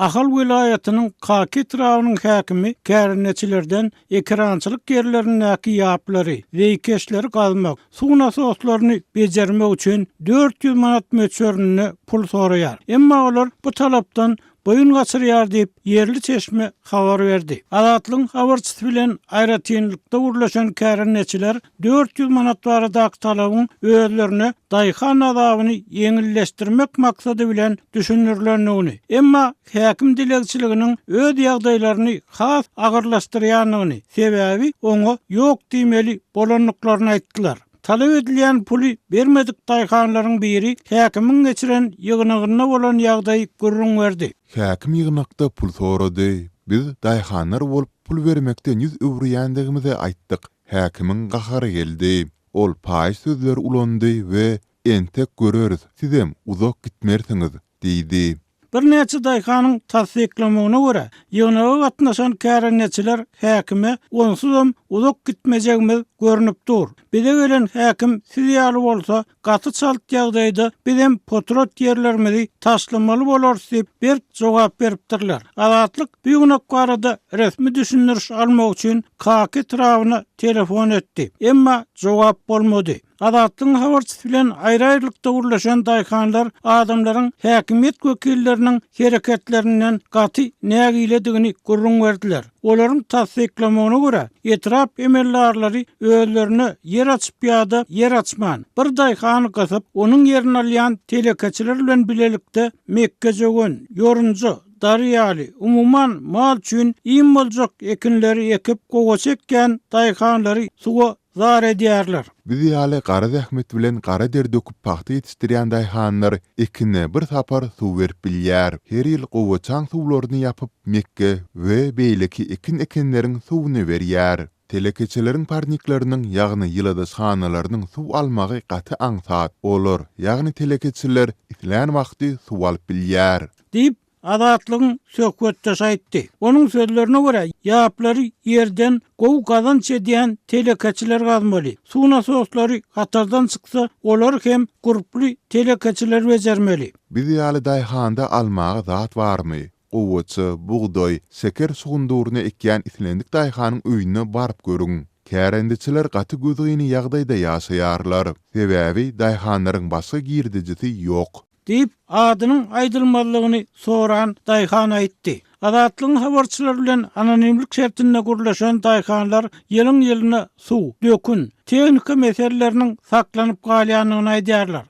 Ahal welaýatynyň Kaka etrabynyň häkimi kärendeçilerden ekerançylyk ýerlerindäki ýaplary, zeýkeşleri gazmak, suw nasoslaryny bejermek üçin 400 manat möçberinde pul soraýar. Emma olar bu talapdan boýun gaçyrýar diýip, ýerli çeşme habar berdi. Azatlygyň habarçysy bilen aýratynlykda gürleşen kärendeçiler 400 manat baradaky talabyň özlerine daýhan azabyny ýeňilleşdirmek maksady bilen düşündirilendigini, emma häkim dilegçiliginiň öz ýagdaýlaryny has agyrlaşdyrýandygyny, sebäbi oňa ýok diýmeli bolandyklaryny aýtdylar. Talap edilýän puly bermedik daýhanlaryň biri häkimiň geçiren ýygnagynda bolan ýagdaýy gürrüň berdi. Häkim ýygnakda pul sorady. Biz daýhanlar bolup pul bermekden ýüz öwürýändigimizi aýtdyk. Häkimiň gahary geldi. Ol paýyş sözleri ulandy we Entek göreris, sizem uzak gitmersiňiz diýdi. Birnäçe daýhanyň tassyklamagyna görä, ýygnaga gatnaşan kärendeçiler häkime onsuzam uzak gitmejegimiz görnüp dur. Bize gelen häkim siz ýaly bolsa, gaty çalt ýagdaýda bizem potrat ýerlerimizi taşlamaly bolarys diýip, berk jogap beripdirler. Azatlyk bu ýygnak barada resmi düşündiriş almak üçin Kaka etrabyna telefon etdi. Emma jogap bolmady. Azatlygyň habarçysy bilen aýry-aýrylykda gürleşen daýhanlar adamlaryň häkimiýet wekilleriniň hereketlerinden gaty nägiledigini gürrüň berdiler. Olaryň tassyklamagyna görä, etrap emeldarlary özlerine ýer açyp ýa-da ýer açman, bir daýhany gysyp, onuň ýerini alýan telekeçiler bilen bilelikde mekgejöwen, ýorunja, dary ýaly, umuman, mal üçin iým boljak ekinleri ekip, gowaça ekýän daýhanlary suwa zar edýärler. Biz ýaly gara zähmet bilen gara der döküp pagta ýetişdirýän daýhanlar ekine bir sapar suw berip bilýär. Her ýyl gowaçaň suwlaryny ýapyp, mekge we beýleki ekin ekenleriň suwuny berýär. Telekeçileriň parnikleriniň, ýagny ýyladyşhanalarynyň suw almagy gaty aňsat. Olar, ýagny telekeçiler islän wagty suw alyp bilýär. Diýip, Azatlygyň söhbetdeşi aýtdy. Onuň sözlerine görä, ýaplary ýerden gowy gazanç edýän telekeçiler gazmaly. Suw nasoslary hatardan çyksa, olary hem gurply telekeçiler bejermeli. Biz ýaly daýhanda almaga zat barmy? Gowaça, bugdaý, şeker şugundyryny ekýän islendik daýhanyň öýüne baryp görüň. Kärendeçiler gaty gözgyny ýagdaýda ýaşaýarlar. Sebäbi daýhanlaryň başga girdejisi ýok. Diýip, adynyň aýdylmazlygyny soran daýhan aýtdy. Azatlygyň habarçylary bilen anonimlik şertinde gürleşen daýhanlar ýylyň-ýylyna suw, dökün, tehnika meseleleriniň saklanyp galýandygyny aýdýarlar.